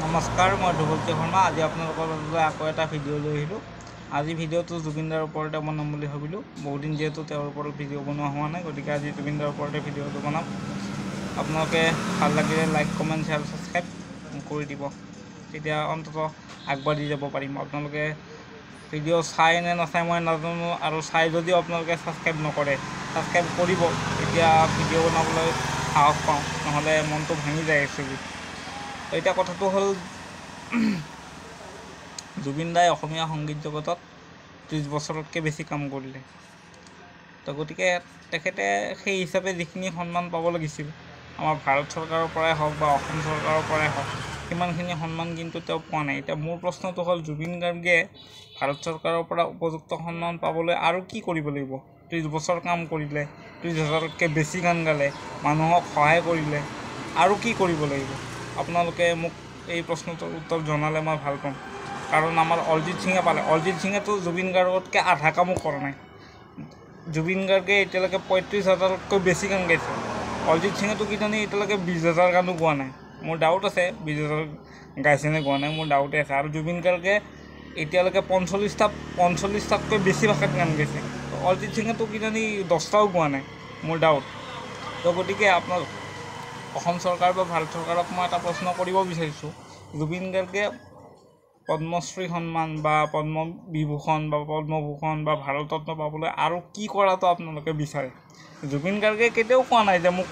নমস্কাৰ, মই ধ্ৰুৱজ্যোতি শৰ্মা। আজি আপোনালোকৰ বাবে আকৌ এটা ভিডিঅ' লৈ আহিলোঁ। আজি ভিডিঅ'টো জুবিনদাৰ ওপৰতে বনাম বুলি ভাবিলোঁ। বহুদিন যিহেতু তেওঁৰ ওপৰত ভিডিঅ' বনোৱা হোৱা নাই, গতিকে আজি জুবিনদাৰ ওপৰতে ভিডিঅ'টো বনাম। আপোনালোকে ভাল লাগিলে লাইক, কমেণ্ট, শ্বেয়াৰ, ছাবস্ক্ৰাইব কৰি দিব, তেতিয়া অন্ততঃ আগবাঢ়ি যাব পাৰিম। আপোনালোকে ভিডিঅ' চাই নে নাচায় মই নাজানো, আৰু চাই যদিও আপোনালোকে ছাবস্ক্ৰাইব নকৰে, ছাবস্ক্ৰাইব কৰিব, তেতিয়া ভিডিঅ' বনাবলৈ সাহস পাওঁ, নহ'লে মনটো ভাঙি যায় একচুৱেলি। এতিয়া কথাটো হ'ল, জুবিন দাই অসমীয়া সংগীত জগতত 30 বছৰতকৈ বেছি কাম কৰিলে। তো গতিকে তেখেতে সেই হিচাপে যিখিনি সন্মান পাব লাগিছিল, আমাৰ ভাৰত চৰকাৰৰ পৰাই হওক বা অসম চৰকাৰৰ পৰাই হওক, সিমানখিনি সন্মান কিন্তু তেওঁ পোৱা নাই। এতিয়া মোৰ প্ৰশ্নটো হ'ল, জুবিন গাৰ্গে ভাৰত চৰকাৰৰ পৰা উপযুক্ত সন্মান পাবলৈ আৰু কি কৰিব লাগিব? 30 বছৰ কাম কৰিলে, 30 হাজাৰতকৈ বেছি গান গালে, মানুহক সহায় কৰিলে, আৰু কি কৰিব লাগিব? আপোনালোকে মোক এই প্ৰশ্নটোৰ উত্তৰ জনালে মই ভাল পাম। কাৰণ আমাৰ অৰিজিত সিঙে পালে, অৰিজিত সিঙেতো জুবিন গাৰ্গতকৈ আধা কামো কৰা নাই। জুবিন গাৰ্গে এতিয়ালৈকে 35 হাজাৰতকৈ বেছি গান গাইছে, অৰিজিত সিঙেতো কিজানি এতিয়ালৈকে 20 হাজাৰ গানো গোৱা নাই। মোৰ ডাউট আছে 20 হাজাৰ গাইছে নে গোৱা নাই, মোৰ ডাউটে আছে। আৰু জুবিন গাৰ্গে এতিয়ালৈকে 45টাতকৈ বেছি ভাষাত গান গাইছে, অৰিজিত সিঙেতো কিজানি 10টাও গোৱা নাই, মোৰ ডাউট। তো গতিকে আপোনাৰ অসম চৰকাৰ বা ভাৰত চৰকাৰক মই এটা প্ৰশ্ন কৰিব বিচাৰিছোঁ, জুবিন গাৰ্গে পদ্মশ্ৰী সন্মান বা পদ্মবিভূষণ বা পদ্মভূষণ বা ভাৰতৰত্ন পাবলৈ আৰু কি কৰাটো আপোনালোকে বিচাৰে? জুবিন গাৰ্গে কেতিয়াও কোৱা নাই যে মোক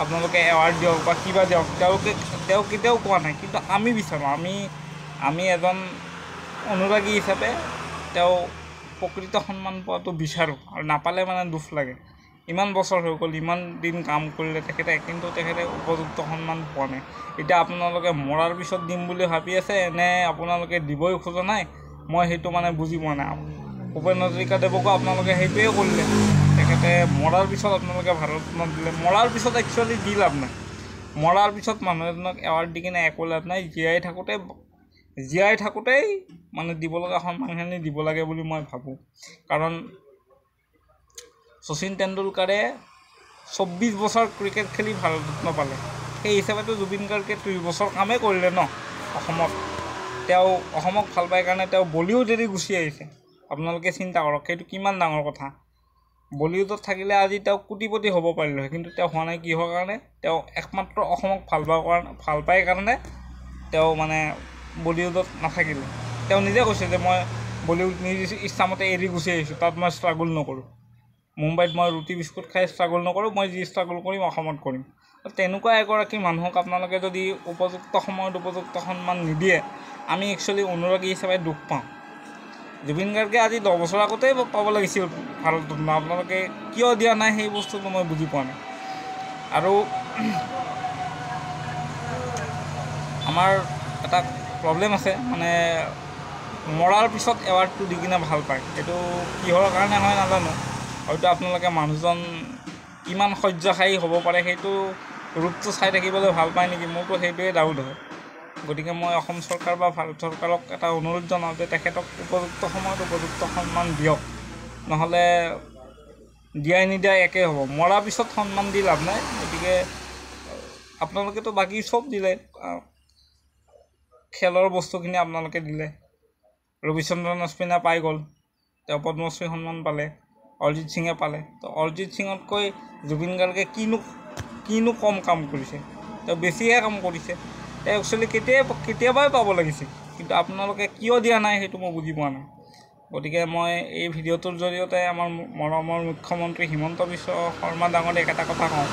আপোনালোকে এৱাৰ্ড দিয়ক বা কিবা দিয়ক, তেওঁ কেতিয়াও কোৱা নাই। কিন্তু আমি বিচাৰোঁ, আমি এজন অনুৰাগী হিচাপে তেওঁ প্ৰকৃত সন্মান পোৱাটো বিচাৰোঁ, আৰু নাপালে মানে দুখ লাগে। ইমান বছৰ হৈ গ'ল, ইমান দিন কাম কৰিলে তেখেতে, কিন্তু তেখেতে উপযুক্ত সন্মান পোৱা নাই। এতিয়া আপোনালোকে মৰাৰ পিছত দিম বুলি ভাবি আছে নে আপোনালোকে দিবই খোজা নাই, মই সেইটো মানে বুজি পোৱা নাই। ভূপেন হাজৰিকাদেৱকো আপোনালোকে সেইটোৱে কৰিলে, তেখেতে মৰাৰ পিছত আপোনালোকে ভাৰতৰত্ন দিলে। মৰাৰ পিছত একচুৱেলি দি লাভ নাই, মৰাৰ পিছত মানুহ এজনক এৱাৰ্ড দি কিনে একো লাভ নাই। জীয়াই থাকোঁতেই মানে দিব লগা সন্মানখিনি দিব লাগে বুলি মই ভাবোঁ। কাৰণ শচীন তেণ্ডুলকাৰে 24 বছৰ ক্ৰিকেট খেলি ভাৰতৰত্ন পালে, সেই হিচাপেতো জুবিন গাৰ্গে 30 বছৰ কামেই কৰিলে ন অসমত। তেওঁ অসমক ভাল পায় কাৰণে তেওঁ বলিউড এৰি গুচি আহিছে। আপোনালোকে চিন্তা কৰক, সেইটো কিমান ডাঙৰ কথা। বলিউডত থাকিলে আজি তেওঁ কোটিপতি হ'ব পাৰিলে হয়, কিন্তু তেওঁ হোৱা নাই। কিহৰ কাৰণে? তেওঁ একমাত্ৰ অসমক ভাল পায় কাৰণে তেওঁ মানে বলিউডত নাথাকিলে। তেওঁ নিজে কৈছে যে মই বলিউড নিজ ইচ্ছামতে এৰি গুচি আহিছোঁ, তাত মই ষ্ট্ৰাগল নকৰোঁ, মুম্বাইত মই ৰুটি বিস্কুট খাই ষ্ট্ৰাগল নকৰোঁ, মই যি ষ্ট্ৰাগল কৰিম অসমত কৰিম। তেনেকুৱা এগৰাকী মানুহক আপোনালোকে যদি উপযুক্ত সময়ত উপযুক্ত সন্মান নিদিয়ে, আমি একচুৱেলি অনুৰাগী হিচাপে দুখ পাওঁ। জুবিন গাৰ্গে আজি 10 বছৰ আগতেই পাব লাগিছিল ভাৰতৰত্ন, আপোনালোকে কিয় দিয়া নাই সেই বস্তুটো মই বুজি পোৱা নাই। আৰু আমাৰ এটা প্ৰব্লেম আছে, মানে মৰাৰ পিছত এৱাৰ্ডটো দি কিনে ভাল পায়, এইটো কিহৰ কাৰণে হয় নাজানো। হয়তো আপোনালোকে মানুহজন কিমান শয্যাশায়ী হ'ব পাৰে সেইটো ৰূপটো চাই থাকিবলৈ ভাল পায় নেকি, মোৰতো সেইটোৱে ডাউট হয়। গতিকে মই অসম চৰকাৰ বা ভাৰত চৰকাৰক এটা অনুৰোধ জনাওঁ যে তেখেতক উপযুক্ত সময়ত উপযুক্ত সন্মান দিয়ক, নহ'লে দিয়াই নিদিয়াই একেই হ'ব। মৰাৰ পিছত সন্মান দি লাভ নাই। গতিকে আপোনালোকেতো বাকী চব দিলে, খেলৰ বস্তুখিনি আপোনালোকে দিলে, ৰবিচন্দ্ৰন অশ্বিনে পাই গ'ল, তেওঁ পদ্মশ্ৰী সন্মান পালে, অৰিজিত সিঙে পালে। তো অৰিজিত সিঙতকৈ জুবিন গাৰ্গে কিনো কম কাম কৰিছে, তেওঁ বেছিহে কাম কৰিছে। তেওঁ একচুৱেলি কেতিয়াবাই পাব লাগিছিল, কিন্তু আপোনালোকে কিয় দিয়া নাই সেইটো মই বুজি পোৱা নাই। গতিকে মই এই ভিডিঅ'টোৰ জৰিয়তে আমাৰ মৰমৰ মুখ্যমন্ত্ৰী হিমন্ত বিশ্ব শৰ্মা ডাঙৰীয়াক এটা কথা কওঁ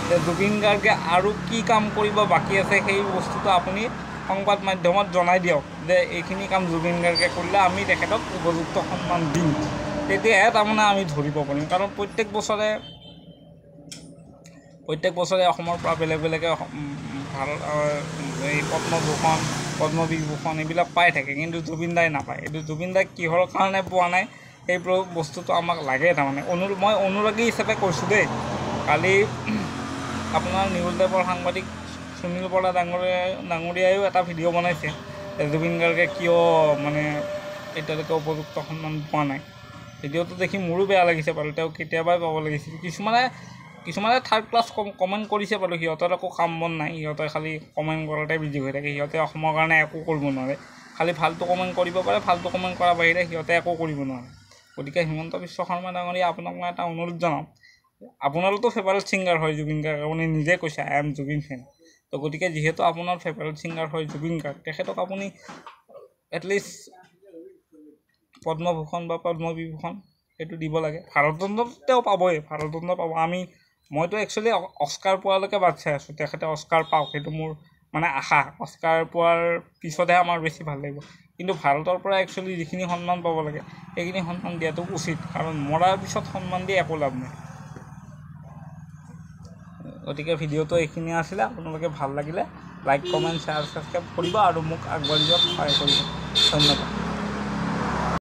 যে জুবিন গাৰ্গে আৰু কি কাম কৰিব বাকী আছে সেই বস্তুটো আপুনি সংবাদ মাধ্যমত জনাই দিয়ক যে এইখিনি কাম জুবিন গাৰ্গে কৰিলে আমি তেখেতক উপযুক্ত সন্মান দিম, তেতিয়াহে তাৰমানে আমি ধৰিব পাৰিম। কাৰণ প্ৰত্যেক বছৰে অসমৰ পৰা বেলেগ বেলেগে ভাৰত এই পদ্মভূষণ, পদ্মবিভূষণ এইবিলাক পাই থাকে, কিন্তু জুবিন দাই নাপায়। এইটো জুবিন দাই কিহৰ কাৰণে পোৱা নাই সেই বস্তুটো আমাক লাগে। তাৰমানে মই অনুৰাগী হিচাপে কৈছোঁ দেই। কালি আপোনাৰ নিউজ লাইভৰ সাংবাদিক সুনীল বৰা ডাঙৰীয়াইও এটা ভিডিঅ' বনাইছে জুবিন গাৰ্গে কিয় মানে এতিয়ালৈকে উপযুক্ত সন্মান পোৱা নাই। ভিডিঅ'টো দেখি মোৰো বেয়া লাগিছে বাৰু, তেওঁ কেতিয়াবাই পাব লাগিছিল। কিছুমানে কিছুমানে থাৰ্ড ক্লাছ কমেণ্ট কৰিছে বাৰু, সিহঁতৰ একো কাম বন নাই, সিহঁতে খালি কমেণ্ট কৰাতে বিজি হৈ থাকে। সিহঁতে অসমৰ কাৰণে একো কৰিব নোৱাৰে, খালি ফাল্টু কমেণ্ট কৰিব পাৰে, ফাল্টু কমেণ্ট কৰাৰ বাহিৰে সিহঁতে একো কৰিব নোৱাৰে। গতিকে হিমন্ত বিশ্ব শৰ্মা ডাঙৰীয়া, আপোনাক মই এটা অনুৰোধ জনাওঁ, আপোনাৰোতো ফেভাৰেট ছিংগাৰ হয় জুবিন গাৰ্গ, আপুনি নিজে কৈছে I am Zubeen ফেন। তো গতিকে যিহেতু আপোনাৰ ফেভাৰেট ছিংগাৰ হয় জুবিন গাৰ্গ, তেখেতক আপুনি এটলিষ্ট পদ্মভূষণ বা পদ্মবিভূষণ সেইটো দিব লাগে। ভাৰতৰত্নটো তেওঁ পাবই, ভাৰতৰত্ন পাব। মইতো একচুৱেলি অস্কাৰ পোৱালৈকে বাট চাই আছোঁ, তেখেতে অস্কাৰ পাওক সেইটো মোৰ মানে আশা। অস্কাৰ পোৱাৰ পিছতহে আমাৰ বেছি ভাল লাগিব। কিন্তু ভাৰতৰ পৰা একচুৱেলি যিখিনি সন্মান পাব লাগে সেইখিনি সন্মান দিয়াটো উচিত, কাৰণ মৰাৰ পিছত সন্মান দি একো লাভ নাই। গতিকে ভিডিঅ'টো এইখিনিয়ে আছিলে, আপোনালোকে ভাল লাগিলে লাইক, কমেণ্ট, শ্বেয়াৰ, ছাবস্ক্ৰাইব কৰিব আৰু মোক আগবাঢ়ি যোৱাত সহায় কৰিব। ধন্যবাদ।